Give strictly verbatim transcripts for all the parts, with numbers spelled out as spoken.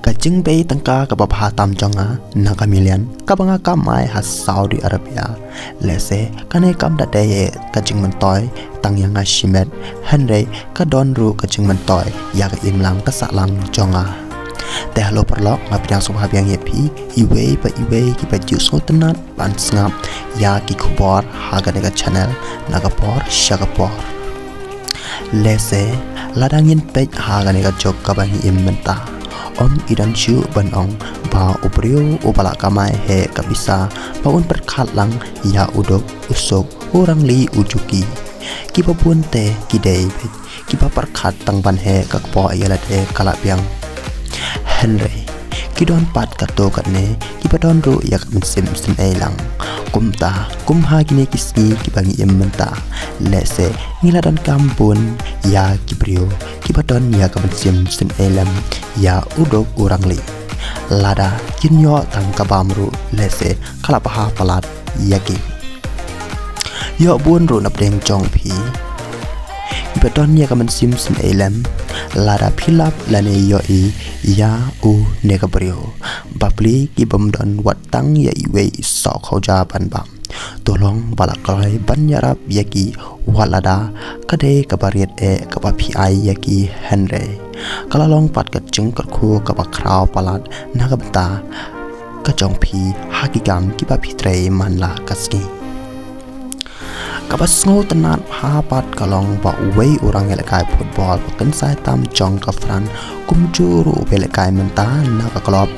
Ka jingbei tyngka kaba bha tam jong nga na ka million kaba nga kamai ha Saudi Arabia. Lehse kane kam da dei ka jingmyntoi tang ïa nga shimet, hynrei ka don ruh ka jingmyntoi ïa ka imlang ka sahlang jong nga. Te halor paralok, nga pdiang sngewbha biang ïa phi iwei pa iwei kiba ju sngewtynnat ban sngap ïa ki khubor ha kane ka channel na ka por sha ka por. Lehse lada ngin peit ha kane ka juk kaba ngi im mynta, ym i don shuh ban ong ba u briew uba la kamai heh ka pisa ba un pyrkhat lang ïa u duk u suk, u rangli u juki. Kiba bun te ki dei beit kiba pyrkhat tang ban heh ka kpoh ïa lade ka la biang. Hynrei ki don pat katto katne kiba don ruh ïa ka mynsiem sngewsih lang. Kumta kum ha kine ki sngi kiba ngi im mynta, lehse ngi la donkam bun ïa ki briew kiba don ïa ka mynsiem sngewsih ïa u duk u rangli. Lada kin ïoh tang ka bam ruh, lehse ka la bha palat ïa ki. Ïoh bun ruh napdeng jong phi iba don ïa ka mynsiem sngewsih lada phi lap lane ïohi ïa une ka briew. Bapli ki bym don wat tang ïa iwei i soh khawja ban bam. To long ba la kloi ban ïarap ïa ki wat lada ka dei kaba riat eh kaba phi ai ïa ki, hynrei ka la long pat ka jingkyrkhu kaba khraw palat na ka bynta ka jong phi ha ki kam kiba phi trei man la ka sngi. Kaba sngewtynnat bha pat ka long ba uwei u rangïalehkai football ba kynsai tam jong ka France, kumjuh ruh uba ïalehkai mynta na ka club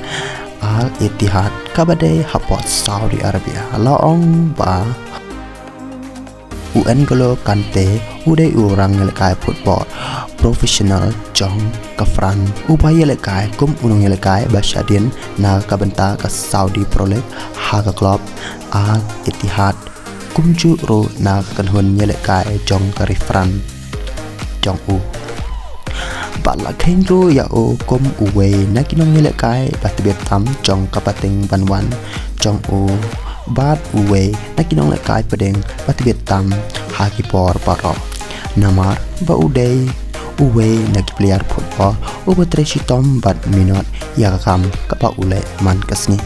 Al Ittihad kaba dei hapoh Saudi Arabia, la ong ba u N'Golo Kante u dei u rangïalehkai football professional jong ka France uba ïalehkai kum u nongïalehkai ba shadien na ka bynta ka Saudi Pro League ha ka club Al Ittihad, kumjuh ruh na ka kynhun ïalehkai jong ka ri France jong u. Bad la kheiñ ruh ïa u kum uwei na ki nongïalehkai ba tbit tam jong ka pateng ban wan jong u, bad uwei na ki nongïalehkai pdeng ba tbit tam ha ki por baroh. Namar ba u dei uwei na ki player football uba trei shitom bad minot ïa ka kam kaba u leh man ka sngi.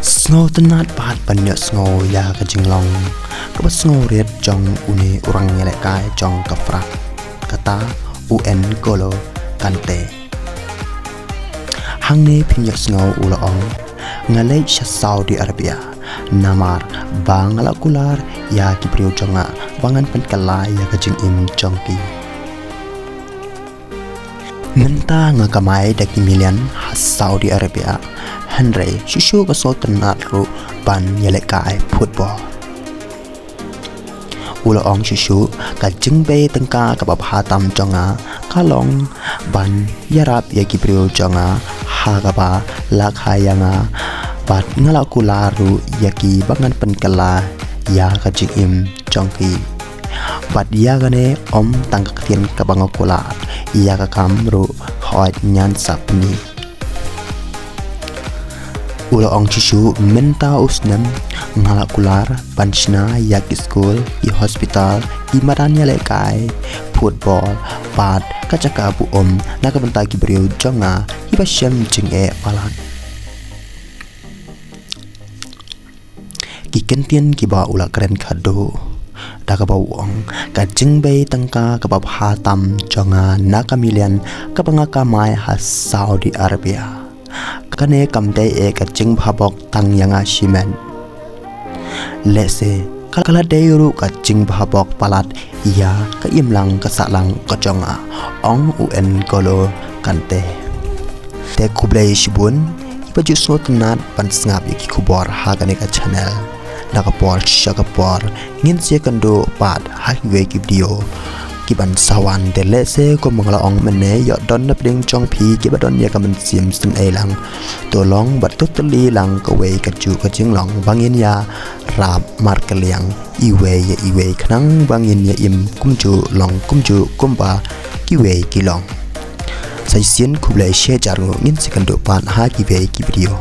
Sngewtynnat bad ban ïohsngew ïa ka jinglong kaba sngewrit jong une u rangïalehkai jong ka France, kata u N'Golo Kante. Hangne phin ïohsngew u la ong, nga leit sha Saudi Arabia namar ba nga la kular ïa ki briew jong nga ba ngan pynkylla ïa ka jingim jong ki. Mynta nga kamai da ki million ha Saudi Arabia, hynrei shuh shuh ka sngewtynnat ruh ban ïalehkai football. U la ong shuh shuh ka jingbei tyngka kaba bha tam jong nga ka long ban ïarap ïa ki briew jong nga ha kaba la kha ïa nga, bad nga la kular ruh ïa ki ba ngan pynkylla ïa ka jingim jong ki. Bad ïa kane ym tang ka ktien kaba nga kular, ïa ka kam ruh hooid ngan sa pyni. U la ong shuh shuh mynta u snem nga la kular ban shna ïa ki skul, ki hospital, ki madan ïalehkai football bad ka jaka buh um na ka bynta ki briew jong nga kiba shem jingeh palat. Ki kyntien kiba u la kren khadduh da kaba u ong, ka jingbei tyngka kaba bha tam jong nga na ka million kaba nga kamai ha Saudi Arabia. Kane kam dei eh ka jingbhabok tang ïa nga shimet. Lehse ka la dei ruh ka jingbhabok palat ïa ka imlang ka sahlang ka jong nga, ong u N'Golo Kante. Te khublei shibun kiba ju sngewtynnat ban sngap ïa ki khubor ha kane ka channel. Na ka por sha ka por ngin sa ïakynduh pat ha kiwei ki video kiban sa wan. Te lehse kumba nga la ong mynne, ïoh don napdeng jong phi kiba don ïa ka mynsiem sngewsih lang, to long bad to tylli lang kawei kajuh ka jinglong ba ngin ïarap markylliang iwei ïa iwei khnang ba ngin ïa im kumjuh long kumjuh kumba kiwei ki long. Sa shisien khublei shihajar nguh, ngin sa ïakynduh pat ha kiwei ki video.